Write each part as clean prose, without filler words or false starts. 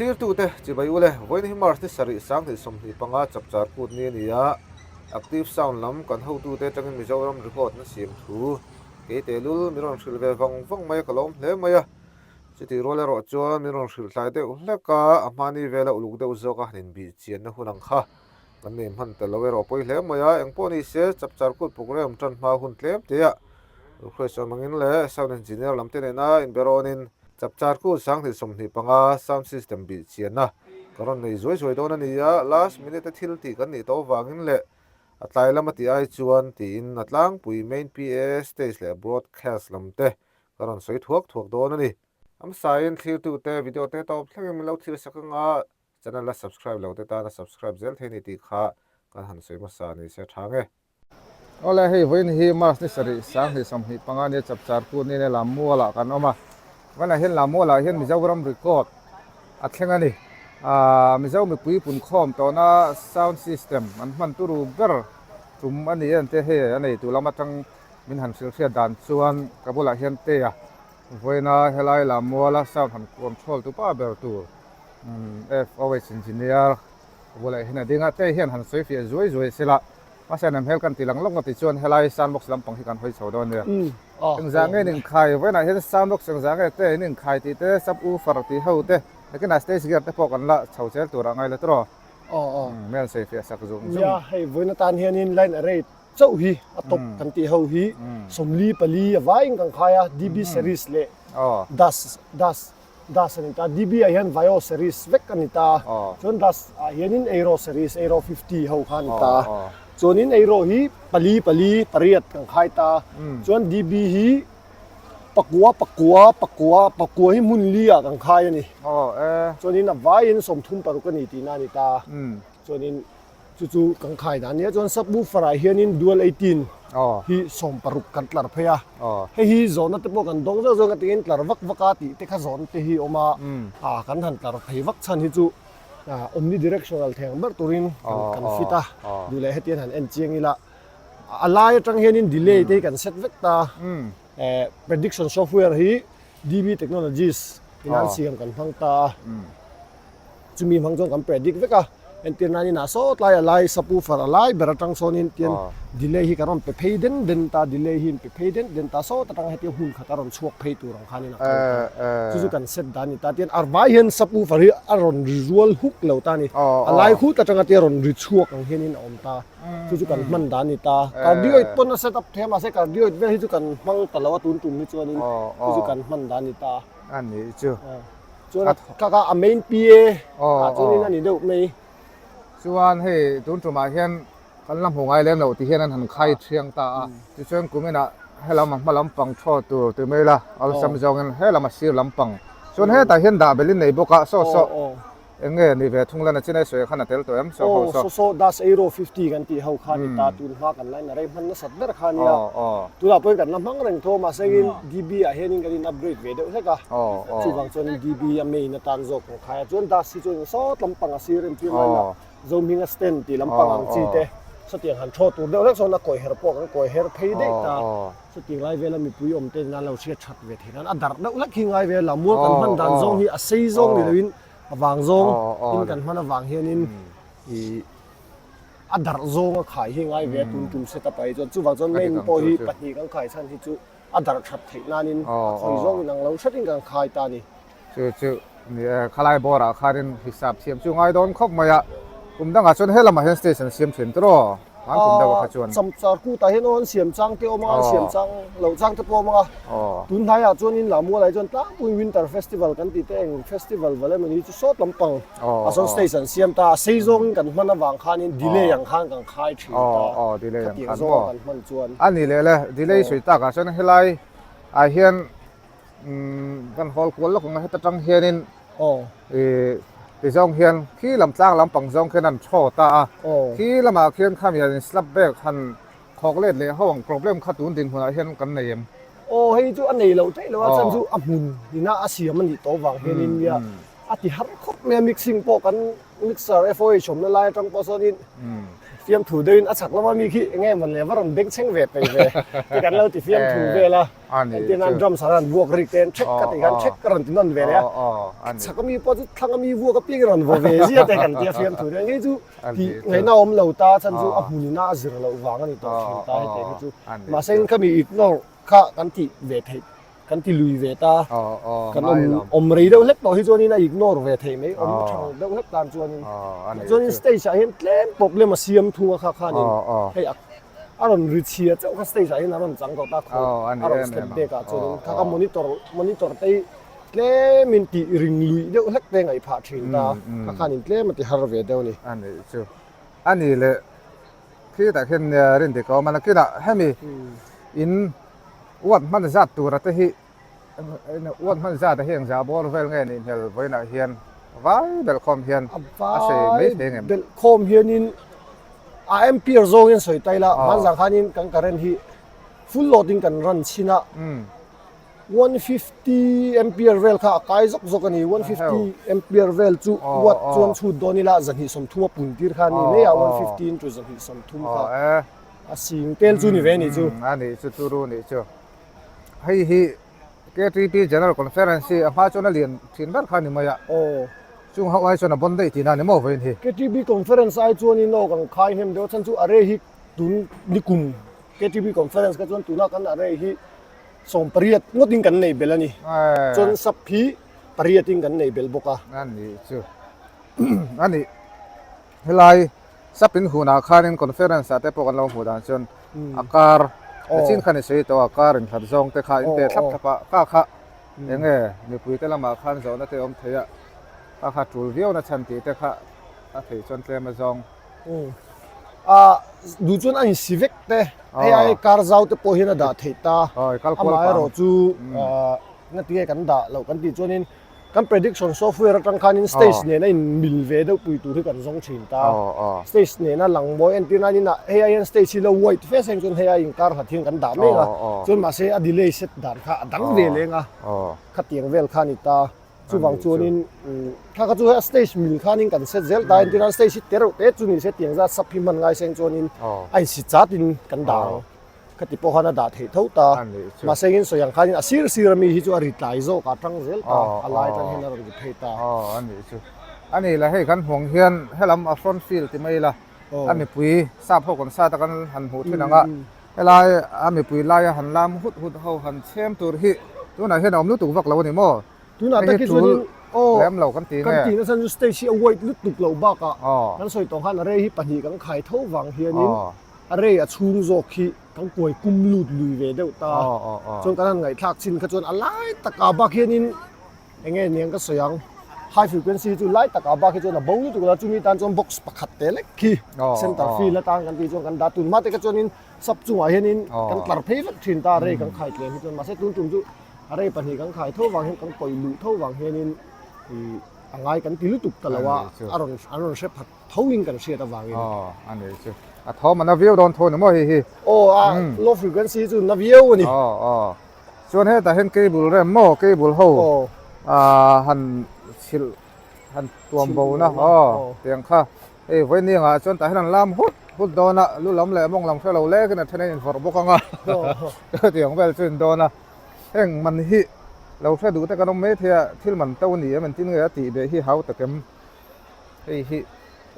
Thlirtute chibai ule, vawiin hi March ni sarih 2025 chapchar kut ni a ni a, Active Sound lam kan hotute atangin Mizoram record an siam thu kei tehlul min rawn hrilh ve vang vang mai a, ka lawm hle mai a. Chutih rual erawh chuan min rawn hrilh tlai deuh hlek a, a hmani vela uluk deuh zawk a han inbih chianna hun ang kha kan nei hman ta lo erawh pawi hle mai a, engpawh ni se chapchar kut program tan hma hun tlem teah request awm angin leh sound engineer lam te nena inberawnin chapchar kut 2025 sound system bih chianna kan rawn nei zuai zuai dawn a ni a, last minute a thil tih kan nih tawh avangin leh a tlai lama tih ai chuan tiin a tlangpui main PA stage leh broadcast lam te Ka rawn sawi thuak thuak dawn a ni. Amsaiin thlirtute video te tawp thlengin min lo thlir sak ang a, channel la subscribe lo te tana subscribe zel thei ni tih kha kan han sawi hmasa ni se tha nge. Awle hei vawiin hi March ni sarih 2025 nia chapchar kut nine Lammualah kan awm a, vawiinah hian Lammualah hian Mizoram record a thleng a ni. Aaa Mizo mipui punkhawm tawhna sound system an hman turu ber tum a ni em te hei a neitu lam atang Min han hrilh hriat dan chuan ka bulah hian Tea vawiina helai Lammuala sound han control tu pa ber tur FOH engineer ka bulah hian a ding a, Tea hian han sawi fiah zuai zuai se la, mahse an hmel kan ti lang lawk ngawt tichuan helai sound box lampang hi kan hawi chho dawn nia. Engzah nge in inkhai vawiinah hian sound box engzah nge Tea in inkhai tih te sub woofer tih ho te nakinah stage gear te pawh kan la chho zel tur a ngai lo tawh aw. Min han sawi fiah sak zung zung. Nia hei vawiin atan hianin line array chauh hi a top kan tih ho hi 44 a vaiin kan khai a DB series leh das das das a ni ta DB ah hian Vaio series vek a ni ta chuan das ah hianin Aero series Aero 50 ho kha a ni ta chuanin Aero hi pali pali pariat kan khai ta chuan DB hi pakua pakua pakua pakua hi hmun li ah kan khai a ni chuanin a vaiin 36 a ni tihna a ni ta chuanin Chu chu kan khai dan nia chuan subwoofer ah hianin dual 18 hi 16 kan tlar phei a, hei hi zawhna te pawh kan dawng zeuh zeuh ka tingin tlar vak vak a tih te kha zawhna te hi awm a, kan han tlar phei vak chhan hi chu omnidirectional thei ang ber turin kan fit a, duh leh hetiang han en chiang ila a lai atang hianin delay te hi kan set vek ta, prediction software hi DB Technologies in an siam kan hmang ta a. Chumi hmang chuan kan predict vek a, entir nan inah saw tlai a lai subwoofer a lai ber atang sawnin tian delay hi kan rawn pe phei den den ta, delay hi in pe phei den den ta, sawt atang hetiang hmun khat a rawn chhuak phei tur ang khanin a kal ta, chu chu kan set dan a ni ta, tian a vai hian subwoofer hi a rawn ri rual huk lo ta a ni, a lai khut atanga tia rawn ri chhuak ang hianin a awm ta, chu chu kan hman dan a ni ta, cardioid pawn a set up thei a mahse cardioid vel hi chu kan hmang ta lo a tun tum hi chuanin chu chu kan hman dan a ni ta. A nih chu. Chuan a kak a, a main PA ah chuanin a ni deuh mai. Chuan hei tun tumah hian kan la hmu ngai lem loh ti hian an han khai thiang ta a. Tichuan kuminah helam a hma lampang thaw tur ti mai ila awlsam zawngin helam a sir lampang. Chuan hetah hian dah belh in nei bawk a, saw saw. Eng nge ni ve thung lan a chinai sawi khan a tel tawh em saw ho saw. Aw saw saw das euro 50 kan tih ho kha ni ta tun hma kan line a rei hman nasat ber kha nia tunah pawhin kan la hmang reng tho mahse in DB ah hianin kan in upgrade ve deuh hlek a chuvang chuanin DB a main atan zawk kan khai a chuan das hi chuan sawt lampang a sir em tir mai a Zohminga stand tih lampang ang chi te sawtiang han thaw tur deuh hlek sawn a kawi her pawh kan kawi her phei daih ta chutiang lai vela mipui awm te nan lo hriat that ve theih nan a darh deuh hlek hi ngai ve la mual kan hman dan zawng hi a sei zawng ni loin A vang zawng in kan hman avang hianin ih a darh zawng a khai hi ngai ve a tun tum set up ah hi chuan chuvang chuan main pawh hi pahnih kan khai chhan hi chu a darh that theih nanin a khawi zawng in ang lo hretin kan khai ta a ni. Chu chu ni e, khalai bawr ah khanin hisap thiam chu ngai dawn khawp mai a, kum dangah chuan helamah hian stage an siam thin tawh aw. An kum deuh ah kha chuan. Chamchar kutah hian aw an siam chang te awm ang a, an siam chang loh chang te pawh awm ang a. Tun hnaiah chuanin Lammualai chuan tlangpuiin Winter Festival kan tih te eng festival val emawni chu sawt lampang a sawn stage an siam ta a, sei zawngin kan hman avang khanin delay ang khan kan khai thin ta, khatiang zawnga kan hman chuan. A ni leh le, delay sawi takah chuan helai ah hian kan hawl kual lawk ang a, heta tang hianin Ti zawng hian khi lam tlang lampang zawng khian an thaw ta a, khi lamah khian khami hian slab bag han khawk let leh ho ang problem kha tun dinhmunah hian kan nei em? Aw hei chu a nei loh theih loh a chhan chu a hmun ina a siam a nih tawh vang hianin nia a ti har khawp mai a mixing pawh kan mixer FOH awmna lai atang pawh sawnin. Fiamthu deuhin a chhak lama mi khi eng nge mawn le va rawn bengchheng ve peih ve ti kan lo ti fiamthu vel a. Engtin nan drums an han vuak rik te hian thek ka tih khan thek ka rawn ti nawn ve leh a. Chhak ami pawh chu thlang ami vuak apiang i rawn vaw ve zia te kan tia fiamthu deuh. Engei chu tih ngaihna awm lo ta chhan chu a hmunina a zir loh vang a ni tawh thin ta hetiang hi chu. Mahse in khami ignore kha kan tih ve theih kan ti lui ve ta. Kan awm awm rei deuh hlek tawh hi chuanin a ignore ve theih mai awm thang deuh hlek tan chuanin. Chuanin stage ah hian tlem problem a siam thung a kha khanin hei a a rawn ri chhia chauh kha stage ah hian a rawn chang tawh ta khaw a rawn step back ah chuanin kha kha monitor monitor te hi tlemin tih ring luih deuh hlek te ngaih phah thin ta kha khanin tlem a ti har ve deuh a ni. A nih chu a ni leh khitah khian rin dik a awm a nakinah hemi in uat hman zat tura te hi Uan hman zat a hi engzah bawr vel nge nih hmel vawiinah hian vai belh khawm hian a sawi mai thei ngem? Belh khawm hianin a ampere zawngin sawi ta ila hmanzah khanin kan current hi full load in kan run chhin a 150 ampere vel kha a kai zawk zawk a ni 150 ampere vel chu watt chuan chhut dawn ila 230 a pun tir kha a ni mai a 150 into 230 kha a sing tel chu ni ve a nih chu. A nih chu turu nih chu. Hei hi KTP General Conference hi a hma chuan a lian thin ber kha a ni mai a. Aw. Chung ho ai chuan a bawn daih tihna a ni maw vawiin hi? KTP Conference ai chuanin aw kan khai hnem deuh a chhan chu array hi tun nikum KTP Conference kha chuan tuna kan array hi 18 ngawtin kan nei belh a ni. Chuan sap hi pariatin kan nei belh bawk a. A nih chu. A nih. Helai sap in hunah khanin conference ah te pawh kan lo hmuh dan chuan a kar chin khan i sawi tawh a kar inhlat zawng te kha in pe thlap thlap a kha kha eng nge mipui te lamah khan zawhna te awm thei a kha kha tul viau na chhan tih te kha a theih chuan tlem a zawng. A duh chuan a insi vek te hei ai kar zau te pawh hian a dah theih ta amaherawh chu ngatinge kan dah loh kan tih chuanin Kan prediction software atang khanin stage nena in mil ve deuh pui tur hi kan zawng thin ta. Stage nena lang mawi entir nan in hei ai hian stage hi lo white fe seng chuan hei ai inkar hlat hian kan dah mek a. Chuan mahse a delay set dan kha a dang ve leng a. Khatiang vel kha a ni ta. Chuvang chuanin kha kha chu hei a stage mil khanin kan set zel ta. Entir nan stage hi te reuh te chu ni se tiang zat sap hi hman ngai seng chuanin a insi chatin kan dah ang. Khati pawh khan a dah theih tho ta. Mahse engin sawi ang khanin a sir sir ami hi chu a ri tlai zawk a tang zel ta, a lai atang hian a rawn ri phei ta. Aw a nih chu. A nih la hei kan hmuang hian helam a front field ti mai ila a mipui sap ho concert a kan han hmuh thin ang a, helai a mipui laia han lam hut hut ho han chhem tur hi tunah hian a awm lutuk vak lo a ni maw? Tunah tak hi chuanin aw lem lo kan ti nge? Kan tih nasa chu stage hi a wide lutuk loh bakah kan sawi tawh khan a rei hi pahnih kan khai tho vang hianin A rei a chhung zawk hi kan kuai kum lut lui ve deuh ta. Chuan kan han ngaihthlak chin kha chuan a lai takah bak hianin eng nge niang ka sawi ang, high frequency hi chu lai takah bak hi chuan a bo lutuk lo a, chumi tan chuan box pakhat te lek khi center field atan kan tih chuan kan dah tun hma te kha chuanin sap chungah hianin kan tlar phei vek thin ta a rei kan khai tlem hi chuan mahse tun tum chu a rei pahnih kan khai tho vang hian kan kawih luh tho vang hianin ih a ngai kan ti lutuk ta lo a, a rawn an rawn hre phat. Tho in kan hriat avangin. Aw a nih chu. A thawm a na viau dawn tho ni maw hei hi? Aw a low frequency hi chu na viau a ni. Aw aw. Chuan hetah hian cable rem maw cable ho han chhilh han tuam bo na aw tiang kha hei vawiin angah chuan tah hian an lam hut hut dawn a lu lam leh mawng lam hre lo lek in a then a invawrh bawk ang a tiang vel chu in dawn a heng man hi lo hre duh te kan awm maithei a thil man to a ni em engtin nge a tih beh hi hau takem. Hei hi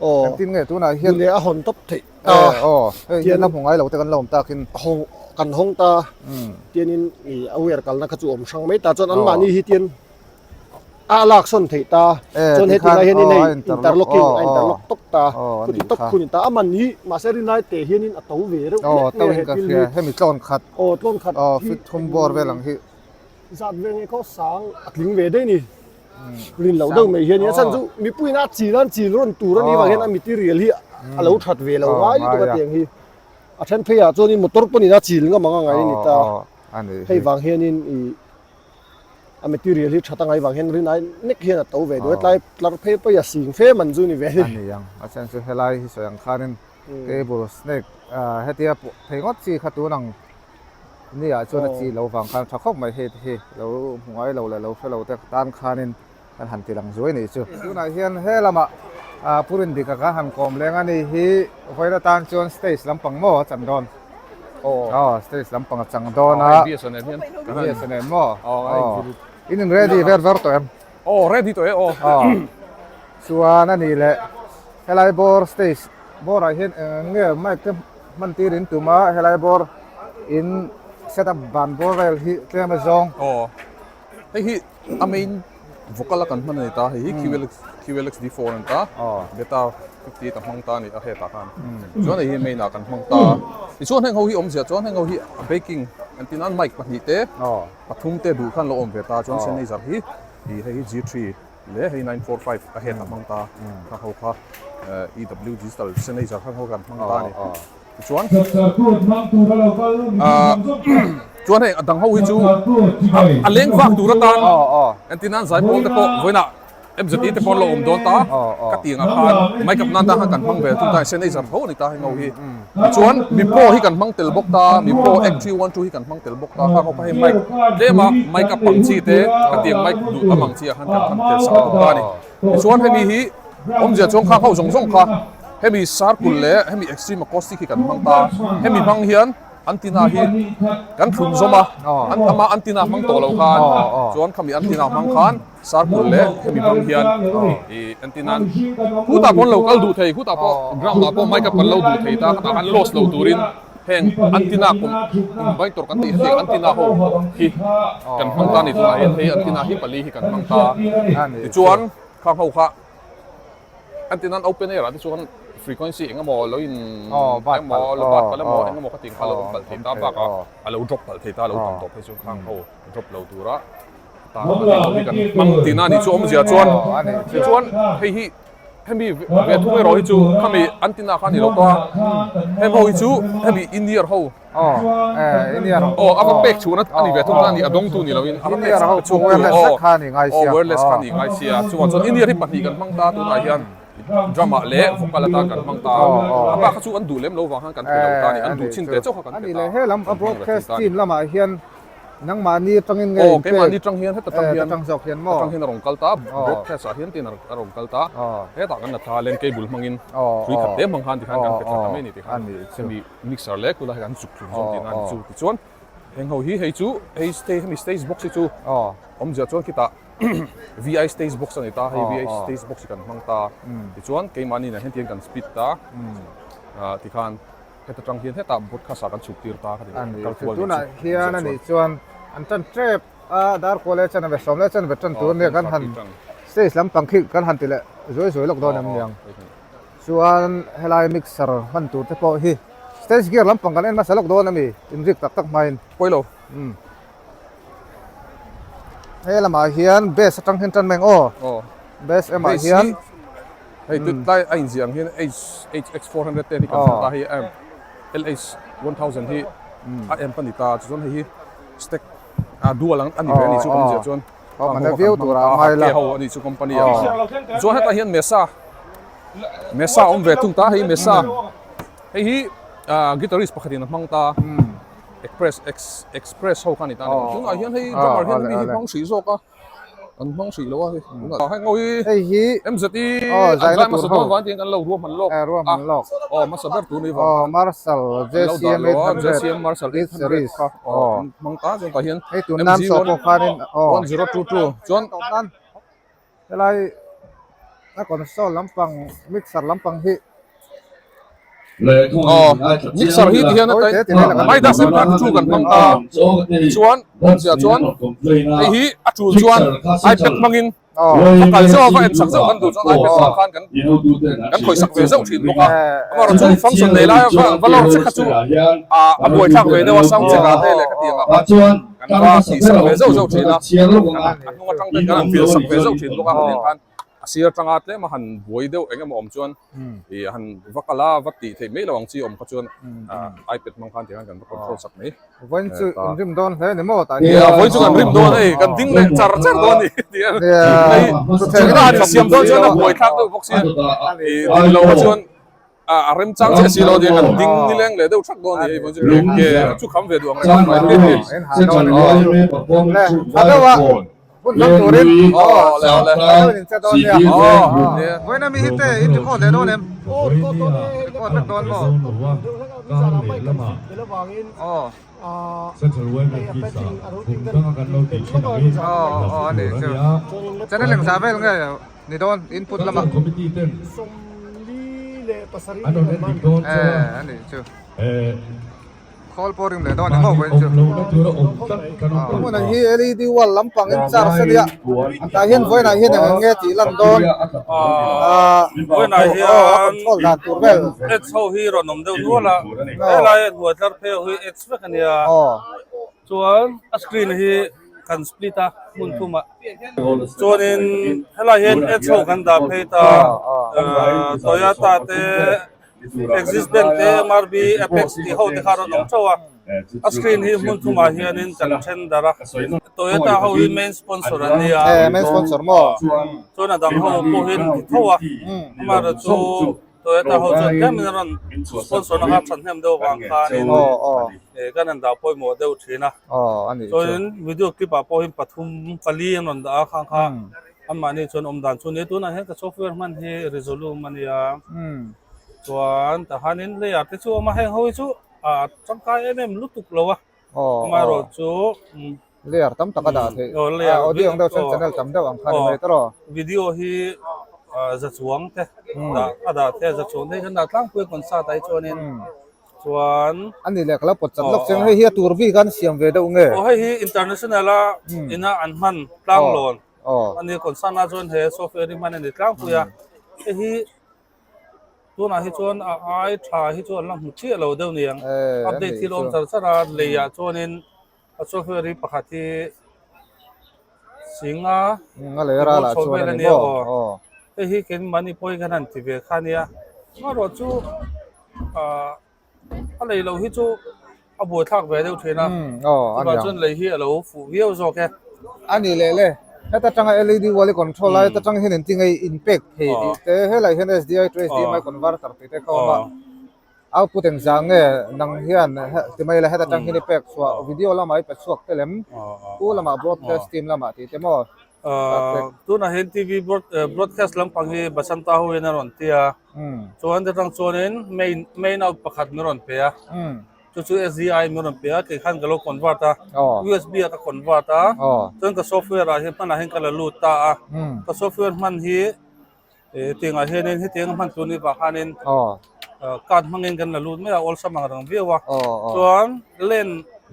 aw engtin nge tunah hian leh a hawn tawp theih ta aw hei hi la hmu ngai lo te kan la awm takin hawng kan hawng ta tianin i a wire kalna kha chu awm hrang mai ta chuan anmahni hi tian a lak sawn theih ta chuan heti lai hianin hei interlocking a interlock tawp ta chuti tawp khu ni ta a man hi mahse rinai te hianin a to ve reuh aw to in ka hria hemi tlawn khat aw tlawn khat aw fit thum bawr vel ang hi zat ve nge khaw sang a tling ve daih ni. Rin loh deuh mai hian a chhan chu mipuiin a chil a chil rawn tur a nih vang hian a material hi a lo that ve lo ngai lutuk a tiang hi a then phei ah chuanin motor pawhin a chil ngam ang a ngai a ni ta hei vang hianin ih a material hi that a ngai vang hian rin ai nek hian a to ve duh a tlai tlar phei pawh hi a sing fe man chu ni ve a ni. A ni ang a chhan chu helai hi sawi ang khanin cable snake hetia phei ngawt chi kha tun ang Ni ah chuan a chi lo vang khan tha khawp mai hei te hi lo hmu ngai lo leh lo hre lo te tan khanin kan han ti lang zuai nih chu. Tunah hian he lamah Pu Rindika kha han kawm leng a ni hi vawiin atan chuan stage lampang maw a chan dawn? Aw stage lampang a chang dawn a. BSNL hian. BSNL maw? Aw. In in ready ver ver tawh em? Aw ready tawh e aw. Aw. Chuan a nih leh helai bawr stage bawrah hian eng nge mic te hman tir in tum a helai bawr in set up ban bawr vel hi tlem a zawng. Aw. Hei hi a main vocal a kan hman a ni ta, hei hi QLX QLX D4 a ni ta, beta 58 a hmang ta a ni a hetah khan. Chuan hei hi main ah kan hmang ta. Tichuan heng ho hi awmzia chuan heng ho hi a baking entir nan mic pahnih te pathum te duh khan lo awm ve ta chuan Sennheiser hi ih hei hi G3 leh hei 945 a het a hmang ta kha ho kha EW digital Sennheiser kha ho kan hmang ta a ni. Tichuan chuan hei a dang ho hi chu a leng vak tur atan entir nan zaipawl te pawh vawiinah MZE te pawh an lo awm dawn ta ka tih angah khan mic up nan tan khan kan hmang ve thung ta Sennheiser tho a ni ta heng ho hi tichuan Mipro hi kan hmang tel bawk ta Mipro X312 hi kan hmang tel bawk ta khang ho kha hei mic tlema mic up ang chi te ka tih ang mic duh tam ang chi ah khan kan hmang tel sak bawk ta a ni. Tichuan hemi hi awmzia chuan khang ho zawng zawng kha hemi circle leh hemi extreme acoustic hi kan hmang ta hemi hmang hian antenna hi kan thlun zawm a an ama antenna hmang tawh lo khan chuan khami antenna hmang khan circle leh hemi hmang hian ih antenna khutah pawh an lo kal duh thei khutah pawh ground ah pawh mic up kan lo duh thei ta khatah khan loss lo turin Heng antenna kum combine kan tih hetiang antenna ho hi kan hmang ta a ni tunah hian hei antenna hi pali hi kan hmang ta tichuan khang ho kha antenna an open air ah te chuan frequency eng emaw lo in emaw lo bat palh emaw eng emaw kha ting kha lo awm palh thei ta bakah a lo drop palh thei ta lo tam tawh phei chuan khang ho drop lo tura ta hi kan hmang tihna a nih chu awmzia chuan tichuan hei hi Hemi ve thung erawh hi chu khami antenna kha a ni lo tawh a, heng ho hi chu hemi in-ear ho aw a va pek chhun a ni ve thung ta a ni, a dawngtu ni loin a va pek chhun aw aw wireless kha a ni ngai sia, chuvang chuan in-ear hi pahnih kan hmang ta tunah hian drum ah leh vocal atan kan hmang ta a, a bak kha chu an duh lem lo vang khan kan pe lo ta a ni, an duh chin teh chauh kha kan pe ta, kan hmang ve thung ta a ni. Nangmahni atangin nge Aw, in pek? keimahni atang hian heta tang hian Heta tang zawk hian maw? Atang hian a rawn kal ta, broadcast ah hian tin a rawn kal ta. Hetah kan la thla leng cable hmangin hrui khat te hmang khan tikhan kan pe thla ta mai a ni tikhan hemi mixer leh kulai hi kan chuk thlun zawng tihna a ni chu. Tichuan heng ho hi hei chu hei stage hemi stage box hi chu awmzia chuan khitah VI stage box a ni ta, hei VI stage box hi kan hmang ta. Tichuan keimahni nen hian tihian kan split ta tikhan. Heta tang hian hetah broadcast ah kan chhuk tir ta ka ti kal kual Tunah hian a nih chuan an tan tep a dar kual leh chan ve sawm leh chan ve tan tur ania kan han stage lampang khi kan han ti leh zuai zuai lawk dawn em niang chuan helai mixer hman tur te pawh hi stage gear lampang kan en hmasa lawk dawn ami inrik tak tak hmain pawi lo He lamah hian base atang hian tan mai ang aw. Aw. Base emah hian. Hei tut tlai a inziah ang hian H HX 400 ten hi kan hmu ta hei amp LH 1000 hi a amp a ni ta chuan hei hi stack a dual ang a ni ve a ni chu awmzia chuan Aw mana viau tur ah ngai la. Ho a ni chu company a. Chuan hetah hian Mesa Mesa awm ve thung ta hei Mesa hei hi guitarist pakhatin a hmang ta. Express X Express ho kha ni ta ni tunah hian hei drummer hian mi hi hmang hrih zawk a an hmang hrih lo a hei tunah hei ngawi hei hi MZE an zai hmasa dawn vang tiin kan lo ruahman lawk ruahman lawk aw hmasa ber tur ni vang aw Marshall JCM 800 JCM Marshall 800 kha aw hmang ta chuan tah hian hei tun nan saw pawh khanin aw 1022 chuan Helai a console lampang mixer lampang hi Aw mixer hi ti hian a tai Midas em khan chu kan hmang ta chuan awmzia chuan hei hi a tul chuan iPad hmangin a kal zeuh a va en sak zeuh kan duh chuan iPad hmang khan kan kan khawih sak ve zeuh thin bawk a amaherawh chu function nei laia va va lawr che kha chu a buaithlak ve deuh a sound check ah te leh ka tih ang ah khan Kan va tih sak ve zauh zauh thin a, a hnung atang ten kan han fil sak ve zauh thin bawk a, hetiang khan a sir atanga tlem a han buai deuh eng emaw awm chuan ih han va kal a, va tih theih mai lo ang chi awm kha chuan iPad hmang khan tiang khan kan va control sak mai. Vawiin chu in rim dawn hle ni maw tah hian? Nia, vawiin chu kan rim dawn hei, kan ding leh char char dawn a ni tih a hei chhunna han insiam dawn chuan a buai thlak deuh bawk sia, ih ding lo kha chuan A remchang chiah si lo nia kan ding nileng leh deuh thak dawn a ni hei vawiin chu ke chu kham ve duh ang reng khawp mai. A deuh a. Hmun dang turin Aw le aw le. Kan in che dawn nia. Vawiin ami hi te in record leh dawn em? Record vek dawn maw? Aw. Aw aw a nih chu. Channel engzah vel nge ni dawn input lamah? Eh a nih chu. Khawl pawh rim leh dawn ni maw vawiin chu. Hmun ang hi LED wall lampang in charge a nia. Tah hian vawiinah hian eng eng nge tih lan dawn. Aaa vawiinah hian a control dan tur vel. Ads ho hi rawn awm deuh nual a. Helai a hnuai tlar phei ho hi ads vek a nia. Chuan a screen hi kan split a hmun thumah. Chuanin helai hian ads ho kan dah phei ta. Toyota te. Axis Bank te, MRB, Apex tih ho te kha rawn awm theuh a, a screen hi hmun thumah hianin kan then darh a, Toyota ho hi main sponsor an nia, Eh, main sponsor maw? chuan a dang ho pawh hi an ti tho a, amaherawhchu chu Toyota ho chuan tlemin a rawn sponsor na kha a thahnem deuh avang khanin kan han dah pawimawh deuh thin a, chuanin video clip ah pawh hi pathum pali an rawn dah a khang kha. Anmahni chuan awm dan chu ni tunah hian ka software hman hi Resolume a nia chuan tahanin layer te chu a awm a heng ho hi chu a tangkai em em lutuk lo a amaherawh chu layer tam tak a dah theih a audio ang deuh chuan channel tam deuh ang kha ni mai tawh video hi za chuang te dah a dah thei a za chuang te hi kan dah tlangpui a concert ah hi chuanin chuan a ni leh ka lo pawt chat lawk chiang hei hi a tur bik a an siam ve deuh nge aw hei hi international a ina an hman tlanglawn Aw. A ni concern a chuan he software hi hman a ni tlangpui a. Hei hi tunah hi chuan a ai tha hi chu an la hmu chiah lo deuh niang. Update thil awm char char a leiah chuanin a software hi pakhat hi singa a lei ral ah chuan a ni maw. Aw. Hei hi keimahni pawhin khan han ti ve kha nia. Amaherawh chu ah A lei loh hi chu a buaithlak ve deuh thin a, chuvang chuan lei hi a lo fuh viau zawk e. A ni leh le, heta tanga LED wall i control lai heta tang hian engtin nge in pek thei tih te, helai hian SDI to HDMI converter tih te kha a awm a, output engzah nge nang hian ti mai ila heta tang hian i pek chhuah video lamah i pe chhuak tel em, u lamah broadcast team lamah tih te maw. Tunah hian TV broadcast lampang hi Basanta ho hian a rawn ti a, chuan ta tang chuanin main main out pakhat min rawn pe a, chu chu SDI min rawn pe a, kei khan ka lo convert a, USB ah ka convert a, chuan ka software ah hian hmanah hian ka la lut ta a, ka software hman hi Tiangah hianin hetiang a hman tur ni vah khanin card hmangin kan la lut mai a, awlsam ang reng viau a. Chuan len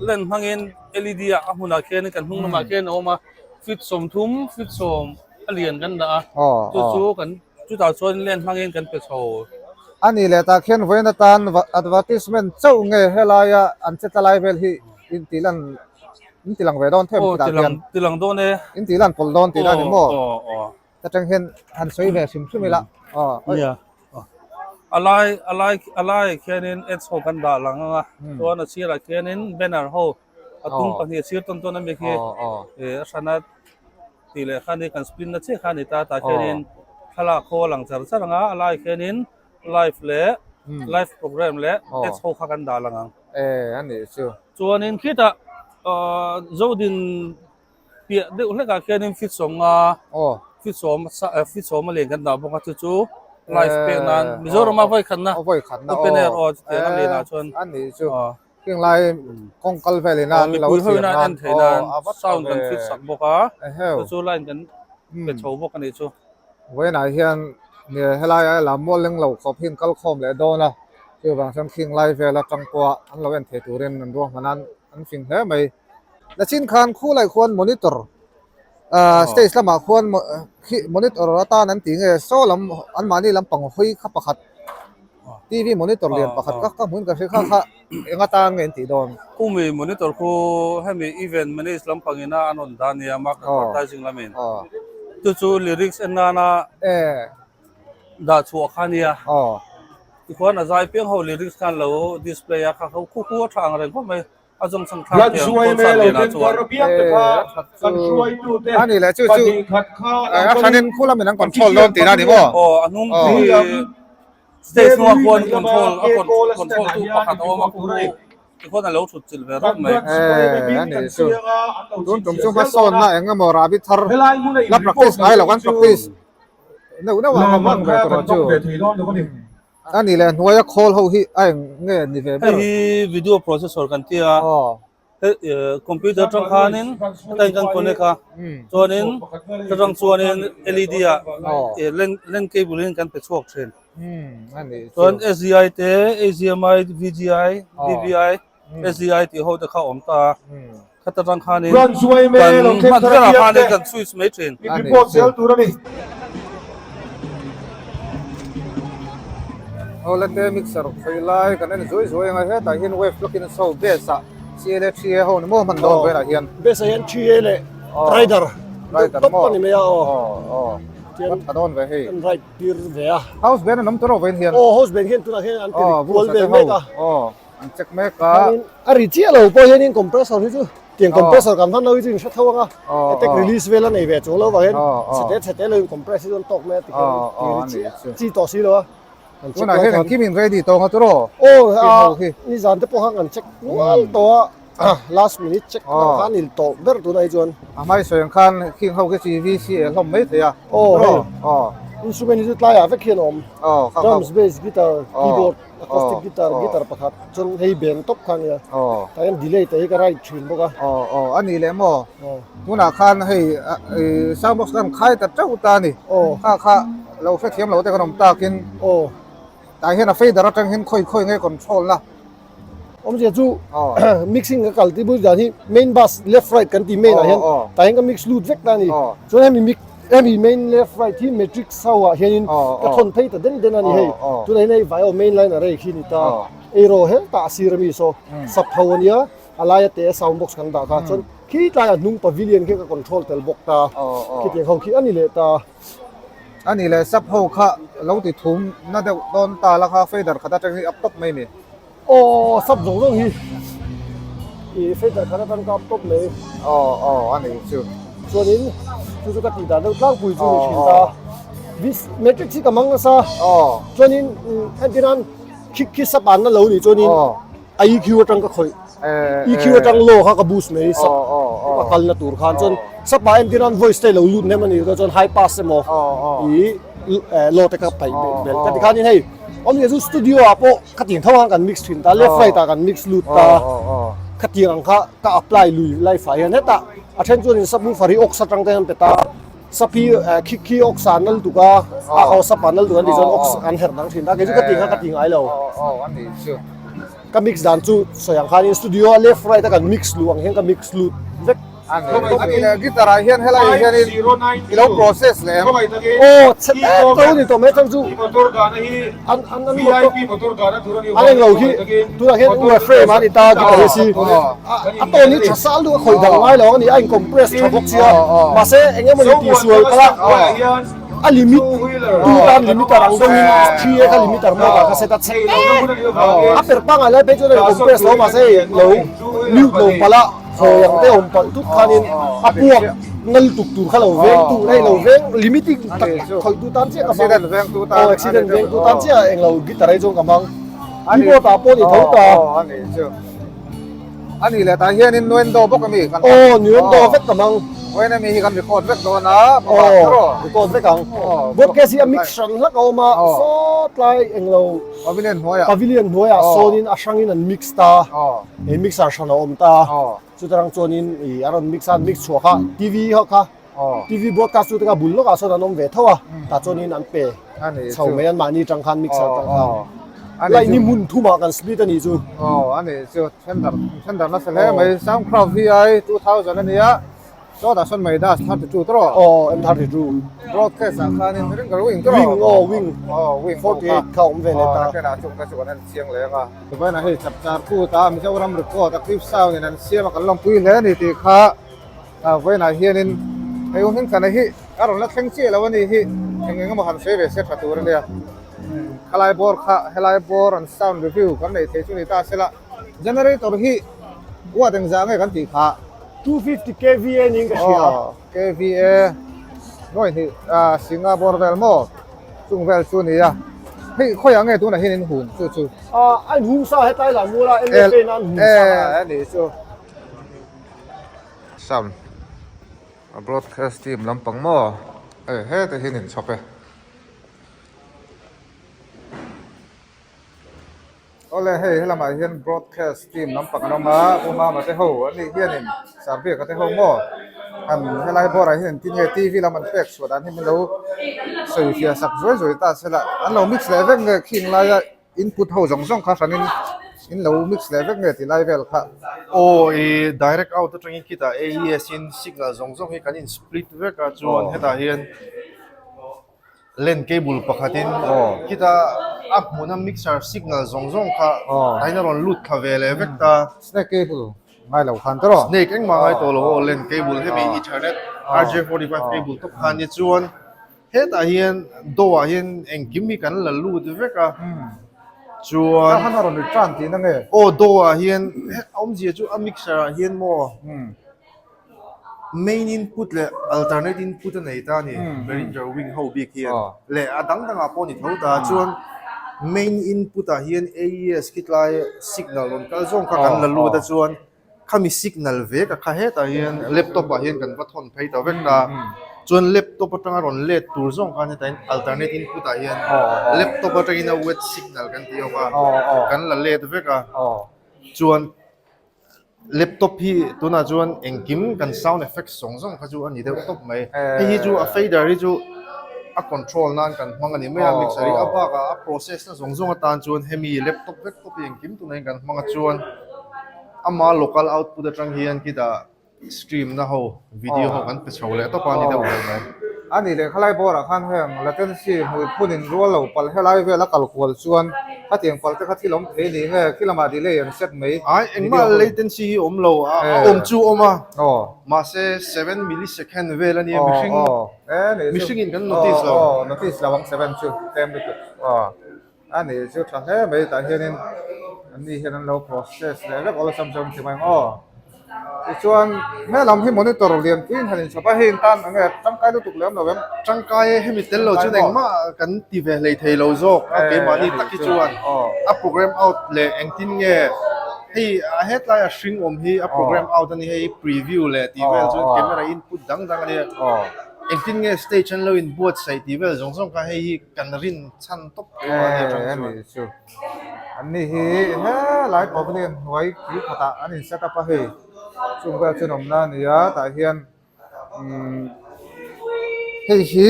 len hmangin LED ah a hmunah khianin kan hnung lamah khian a awm a, feet 30 feet 10 a lian kan dah a, chu chu kan chutah chuan len hmangin kan pe chho. A nih leh tah khian vawiin atan advertisement chauh nge helaia an che tla lai vel hi intih lan in ti lang ve dawn theuh em tih khian? Ti lang dawn e. In tih lan pawlh dawn tih la ni maw? Ta tang hian han sawi ve hrim hrim ila. Aw. Nia. A lai a lai a laiah khianin ads ho kan dah lang ang a. Chuan a sirah khianin banner ho a tung pahnih a sir tawn tawn ami khi a hrana tih leh khan hi kan split na chiah kha a ni ta. Tah khianin thlalak ho a lang char char ang a, a laiah khianin live leh live program leh ads ho kha kan dah lang ang. E a nih chu. Chuanin khitah Zodin Piah deuh hlekah khianin feet 50 feet 10 feet 10 a len kan dah bawk a chu chu live pek nan Mizorama vawi khatna open air aw chutiang a lenah chuan a nih chu heng lai kawng kal vel ina an lo thlir nan en theih nan sound kan fit sak bawk a chu chu line kan pe chho bawk a nih chu. Vawiinah hian helai a lam mual leng lo khawp hi an kal khawm leh dawn a chuvang chuan khing lai vel atang pawha an lo en thei turin an ruahman a an fing hle mai. Nachin khan khulai khuan monitor ah stage lamah khuan khi monitor atan an tih nge saw lam anmahni lampang hawi kha pakhat TV monitor lian pakhat kha ka hmuin ka hria kha kha eng atan nge an tih dawn. Khumi monitor khu hemi event manage lampang ina an rawn dah nia mark advertising lamin chu chu lyrics en nana dah chhuah kha nia tikhuan a zai piang ho lyrics khan lo display a kha kha khu khu a tha ang reng khawp mai. A zawng chang thlak thiam concert lianah chuan. A nih leh chu chu a hranin khu lamin an control dawn tihna a ni maw? Aw a hnung khi stage hnungah khuan control a control tu pakhat a awm a khu. Tikhuan a lo thut chilh ve rawk mai. Eh, a nih chu. Tun tum chu hmasawnna eng emaw rahbi thar la practice ngai lo kan practice neuh neuh ah ka hman ve tawh chu. A nih leh hnuaia khawl ho hi a eng nge ni ve ber? Hei hi video processor kan ti a. Computer atang khanin heta in kan connect a chuanin heta tang chuanin led ah lan cable in kan pe chhuak thin chuan SDI te HDMI VGI DVI SDI tih ho te kha a awm ta a khata tang khanin kan hman berah khanin kan switch mai thin. Awlate mixer khawi lai kan en zuai zuai ang a hetah hian wave block in so base ah CLA 3A ho ni maw hman dawn velah hian base ah hian 3A leh rider rider maw ni mai a aw aw tian tha dawn ve hei an ride tir ve a house band an awm tawh vawiin hian aw house band hian tunah hian an ti kual vel mek a aw an check mek a a ri chiah lo pawh hianin compressor hi chu tiang compressor kan hman lo hi chu in hre tho ang a attack release vel a nei ve chung lo vang hian chhete chhete lo in compress hi chu an tawk mai a ti hian ti ri chiah chi tawh si lo a an check tunah hian engkim in ready tawh ang a tawh aw nizan te pawh khan kan check nual tawh a last minute check ang khan il tawh ber tunah hi chuan a hmai sawi ang khan khing ho khi chi VCA hlawm mai thei a aw hei instrument hi chu tlaiah vek hian a awm drums bass guitar keyboard Acoustic guitar guitar pakhat chuan hei beng tawp kha ania tah hian delay te hi ka write thin bawk a. Aw aw a nih leh maw tunah khan hei sound box khan khai ta teuh ta a ni kha kha lo hrethiam lo te kan awm takin tah hian a fader atang hian khawi khawi nge control na. Awmzia chu mixing ka kal tih bul dan hi main bus left right kan tih main ah hian tah hian ka mix lut vek ta a ni chuan hemi mix Hemi main left right hi matrix ho ah hianin ka thawn phei ta den den a ni hei. Tunah hian hei vai main line array khi a ni ta. Eiraw heltah a sir ami saw sap ho a nia, a laia te a sound box kan dah kha. Chuan khi tlaiah hnung pavilion khi ka control tel bawk ta. Khitiang ho khi a ni leh ta. A ni leh sap ho kha lo ti thum na deuh dawn ta la kha fader khat atang hi up tawp mai ni. Aw sap zawng zawng hi i fader khat atang ka up tawp mai. Aw aw a ni chu. Chuanin chu chu ka tih dan deuh tlangpui chu ni thin ta. This matrix hi ka mang nasa. Aw. Chuanin entirnan khik khi sap an na lo ni chuanin a EQ atang ka khawih. EQ atang low kha ka boost mai sap a kalna tur khan chuan sap ah entirnan voice te lo lut hnem a ni chuan high pass emaw i low te ka paih belh ka ti khanin hei awmzia chu studio ah pawh Khatiang tho ang kan mix thin ta, left right ah kan mix lut ta, khatiang ang kha ka apply lui life ah hian hetah a then chuan in subwoofer hi aux atang te hian pe ta, sub hi khik khi aux ah nal tuk a, a aw sub ah nal tuk an tih chuan aux an herh dang thin ta, kei chu ka tih kha ka ti ngai lo. Ka mix dan chu sawi ang khanin studio a left right a kan mix luh ang hian ka mix lut vek. Guitar ah hian helai ah hianin i lo process leh em? Aw chhe tek tho ni tawh mai chang chu an an an motor an englo khi tunah hian u frame a ni ta guitar hi si a tone hi tha sal duh a khawih dang ngai lo a ni a in compress tha bawk sia mahse eng emaw ni tihsual kha a limit tu tan limiter ang deuhin 3A kha limiter mode ah ka set a chhe tek a per pangngai lai phei chuan a in compress lo mahse lo mute lo palh a. Khawi ang te awm palh tut khanin a puak nal tuk tur kha lo veng tu hei lo veng limiting tak tak khawih tu tan chiah ka hmang aw accident veng tu tan chiah englo guitar hi chuan ka hmang keyboard ah pawh ni tho ta a ni leh tah hianin nuendo bawk ami kan aw nuendo vek ka hmang vawiin ami hi kan record vek dawn a aw record vek ang broadcast hi a mix hrang hlak a awm a sawt lai englo pavilion hnuaiah pavilion hnuaiah sawnin a hrangin an mix ta. Hei mixer hran a awm ta chutarang chuanin ih a rawn mix a mix chhuah kha TV ho kha TV broadcast chu te kha bul lawkah sawn an awm ve tho a tah chuanin an pe chho mai an mahni tang khan mixer tang khan light ni hmun thumah kan split a nih chu. Aw a nih chu thendar thendar nasa hle mai Soundcraft VI 2000 a nia. Sawtah sawn mai das 32 tawh rawh. Aw M32. Broadcast ah khanin ring ka wing tawh rawh. Wing aw wing. Aw wing 48 kha awm ve leh ta. Aw nakinah chung ka chu kan en chiang leh ang a. Dubai-ah hei chapchar kut a Mizoram record active sound in an siam a kan lawmpui hle a ni tih kha vawiinah hianin hei u Hmingthana hi a rawn la thleng chiah lo a ni hi eng eng emaw han sawi ve se tha tur a nia. Khalai bawr kha helai bawr an sound review kan neih theih chu ni ta sela generator hi watt engzah nge kan tih kha. 250 kVA niin ka hria. Aw, kVA nuai hnih ah Singapore vel maw chung vel chu nia. Hei khawiah nge tunah hian in hum chu chu? A in hum sa hetlai lah mual a MFA in an hum sa. E anih chu. Sound a broadcast team lampang maw? Hei heta hian in chhawp e. Awle hei helamah hian broadcast team lampang an awm a, Pu Mama te ho an nih hianin Sarbiaka te ho maw han helai bawrah hian engtin nge TV lam an pek chhuah dan hi min lo sawi fiah sak zuai zuai ta se la, an lo mix leh vek nge khing laia input ho zawng zawng kha hranin in lo mix leh vek nge ti lai vel kha. Aw i direct out atangin khitah AES in signal zawng zawng hi kan in split vek a chuan hetah hian Len cable pakhatin khita a hmuna mixer signal zawng zawng kha tain a rawn lut thla ve leh vek ta. Snake cable ngai lo khan tawh. Snake engmah ngai tawh lo aw len cable hemi ethernet RJ45 cable tawp khan ni chuan hetah hian door ah hian engkim hi kan la lut vek a chuan. Tah khan a rawn return tihna nge? Aw door ah hian a awmzia chu a mixer ah hian maw. Main input leh alternate input a nei ta a ni, Behringer wing ho bik hian leh a dang dangah pawh a ni tho ta chuan main input ah hian AES khi tlai signal rawn kal zawng kha kan la lut a chuan khami signal vek a kha hetah hian laptop ah hian kan va thawn phei ta vek ta chuan laptop atanga rawn let tur zawng khan hetah hian alternate input ah hian laptop atangin a wet signal kan tih ho kha kan la let vek a chuan. Laptop hi tunah chuan engkim kan sound effects zawng zawng kha chu a ni deuh tawp mai. Hei hi chu a fader hi chu a control nan kan hmang a ni mai a mixer hi a bakah a process na zawng zawng atan chuan hemi laptop vek tawp hi engkim tunah hian kan hmang a chuan ama local output atang hian khitah Stream na ho video ho kan pe chho leh tawp a ni deuh ber mai. A nih leh khalai bawrah khan heng latency hmui phun in rual lo palh helai vel a kal kual chuan khatiang palh te kha thil awm thei ni nge khi lamah delay an set mai. Ai engmah latency hi awm lo a awm chu awm a mahse 7 millisecond vel a nia mihring mihring in kan notice lo. Notice lo ang 7 chu tlem lutuk. A nih chu tha hle mai tah hianin an ni hian an lo process leh vek awlsam chuan ti mai ang aw. Tichuan he lam hi monitor lian puiin han inchhawp a, hei tan eng nge tangkai lutuk lem lo em? Tangkai e, hemi tel lo chuan engmah kan ti ve hlei thei lo zawk a keimahni tak hi chuan a program out leh engtin nge hei a hetlai a hring awm hi a program out a ni hei preview leh tih vel chuan camera input dang dang a nia engtin nge stage an lo inbuatsaih tih vel zawng zawng kha hei hi Kan rin chhan tawp tawh a ni atang chuan. Ani chu. Anni hi helai pavilion hnuai kil khatah an in set up a hei. Chung vel chu an awmna a ni a, tah hian umm hei hi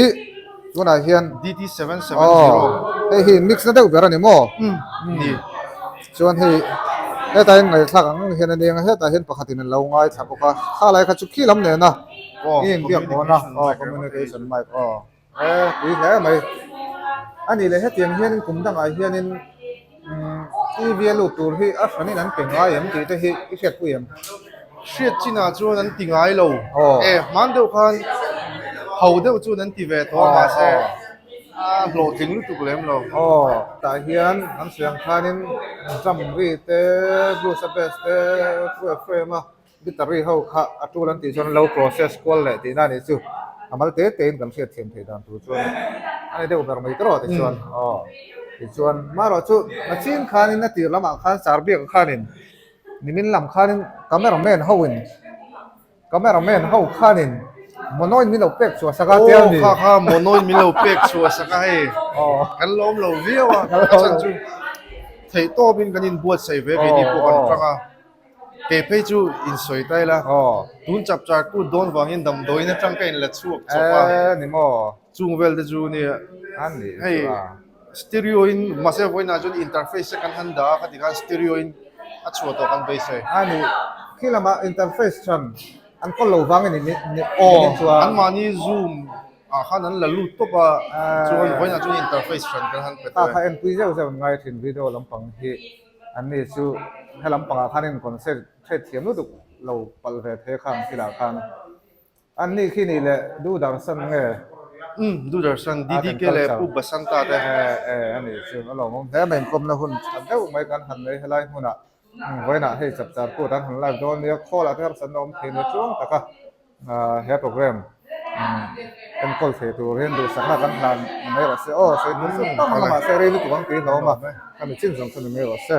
tunah hian DT 770 hei hi mix na deuh ber a ni maw? Ni. Chuan hei hetah hian ngaihthlak ang ang hian a nia hetah hian pakhatin an lo ngaithla bawk a, khalai kha chu khi lam nena i inbiak hawn a, aw communication mic aw. E pui hle mai. A nih leh hetiang hianin kum dangah hianin umm TV a lut tur hi a hranin an pe ngai em tih te hi i hriatpui em? Hriat chinah chuan an ti ngai lo. E hman deuh khan ho deuh chuan an ti ve tawh a mahse a hlawhtling lutuk lem lo. Aw tah hian an sawi ang khanin drum ri te blues a bass te full frame a Guitar-ri ho kha a tul an tih chuan an lo process kual leh tihna a nih chu. A mal te tein kan hriat thiam theih dan tur chuan a ni deuh ber mai tawh tichuan aw tichuan marawh chu nachin khanin a tir lamah khan Sarbiaka khanin nimin lam khanin camera man hoin camera man ho khanin monoin min lo pek chhuah sak a tia ni. Aw kha kha monoin min lo pek chhuah sak a hei kan lawm lo viau a a chhan chu theihtawpin kan inbuatsaih ve ve ni pawh kan tang a. Kei phei chu insawi ta ila, tun chap char kut dawn vangin damdawiin atang ka inla chhuak chawp a. Ni maw? Chung vel te chu nia, hei stereo in mahse vawiinah chuan interface te kan han dah a, khati khan stereo in a chhuah tawh kan beisei. A ni, khi lamah interface chuan an kawl lo vang in ni chuan. Anmahni zoom ah khan an la lut tawp a, chuan vawiinah chuan interface hran kan han pe tawh e. Kha enpui zeuh zeuh an ngai thin video lampang hi. Anni chu helam pangah khan in concert hriat thiam lutuk lo palh ve thei kha ang thilah khan anni khi nih leh Doordarshan nge? Umm Doordarshan, DDK leh Pu Basanta te. E e ani chu a lawmawm hle mai inkawmna hun tha deuh mai kan han nei helai hmunah vawiinah hei chapchar kut an han live dawn nia call ah te harsatna awm thei nia chuang taka he program. Enkawl thei tur hian duhsakna kan hlan ni mai rawh se aw, sawi tur chu tam ang a mahse rei lutuk ang tih hlawm a, khami chin zawng chu ni mai rawh se.